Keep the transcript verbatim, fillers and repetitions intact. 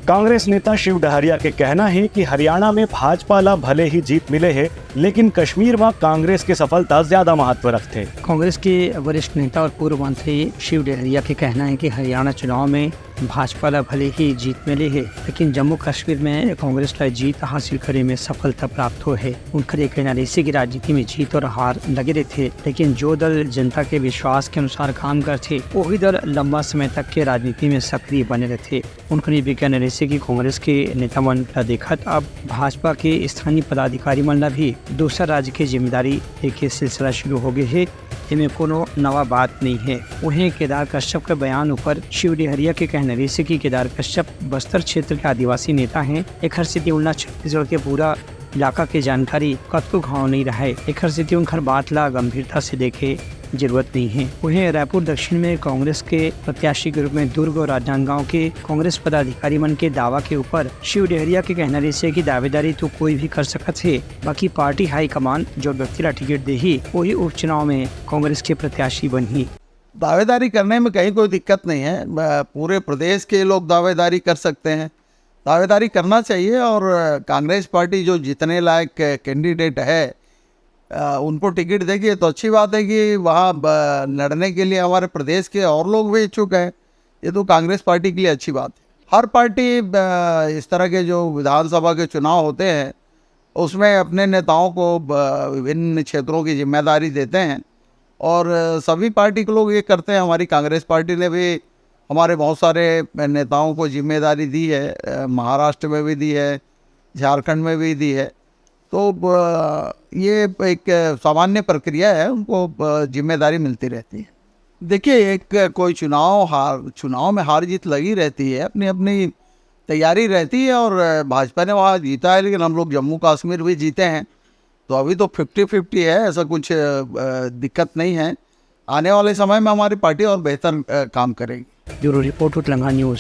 कांग्रेस नेता शिव डहरिया के कहना हे कि हरियाणा में भाजपा ला भले ही जीत मिले हे, लेकिन कश्मीर म कांग्रेस के सफलता ज्यादा महत्व रखथे। कांग्रेस के वरिष्ठ नेता और पूर्व मंत्री शिव डहरिया के कहना हे कि हरियाणा चुनाव में भाजपा ला भले ही जीत मिले हे, लेकिन जम्मू कश्मीर में कांग्रेस ला जीत हासिल करे में सफलता प्राप्त होय हे। उनकर ये कहना रहिसे कि राजनीति में जीत और हार लगे रहिथे, लेकिन जो दल जनता के विश्वास के अनुसार काम करथे, वही दल लंबा समय तक के राजनीति में सक्रिय बने रहिथे। उनकर ये भी कहना रहिसे कि कांग्रेस के नेता मन ला देखत अब भाजपा के स्थानीय पदाधिकारी मन ला भी दूसरा राज्य के जिम्मेदारी दे के सिलसिला शुरू हो गए हे। एमे कोनो नवा बात नहीं है। उहें केदार कश्यप के बयान ऊपर शिव डहरिया के कहना रहिसे कि केदार कश्यप बस्तर क्षेत्र के आदिवासी नेता हैं, एखर सेती उनला छत्तीसगढ़ के पूरा इलाका के जानकारी कतको घाव नहीं रहे, एखर सेती उनकर बात ला गंभीरता से देखे जरूरत नहीं है। उहें रायपुर दक्षिण में कांग्रेस के प्रत्याशी के रूप में दुर्ग और राजनांदगांव के कांग्रेस पदाधिकारी मन के दावा के ऊपर शिव डहरिया के कहना रहिसे कि दावेदारी तो कोई भी कर सकत हे, बाकी पार्टी हाईकमान जो व्यक्ति ला टिकट देही, वही उपचुनाव में कांग्रेस के प्रत्याशी बनही। दावेदारी करने में कहीं कोई दिक्कत नहीं है। अ, पूरे प्रदेश के लोग दावेदारी कर सकते हैं, दावेदारी करना चाहिए। और, अ, कांग्रेस पार्टी जो जीतने लायक, अ, कैंडिडेट है, अ, उनको टिकट देगी तो अच्छी बात है कि वहाँ ब-, लड़ने के लिए हमारे प्रदेश के और लोग भी इच्छुक हैं। ये तो कांग्रेस पार्टी के लिए अच्छी बात है। हर पार्टी, अ, इस तरह के जो विधानसभा के चुनाव होते हैं, उसमें अपने नेताओं को ब-, विभिन्न क्षेत्रों की जिम्मेदारी देते हैं और, अ, सभी पार्टी के लोग ये करते हैं। हमारी कांग्रेस पार्टी ने भी हमारे बहुत सारे नेताओं को जिम्मेदारी दी है, अ, महाराष्ट्र में भी दी है, झारखंड में भी दी है। तो ब-, ये एक सामान्य प्रक्रिया है, उनको ब-, जिम्मेदारी मिलती रहती है। देखिए, एक कोई चुनाव हार, चुनाव में हार जीत लगी रहती है, अपनी अपनी तैयारी रहती है। और, अ, भाजपा ने वहाँ जीता है, लेकिन हम लोग जम्मू कश्मीर भी जीते हैं, तो अभी तो फिफ्टी फिफ्टी है, ऐसा कुछ, अ, दिक्कत नहीं है। आने वाले समय में हमारी पार्टी और बेहतर, अ, काम करेगी। Bureau report, Utlanga news.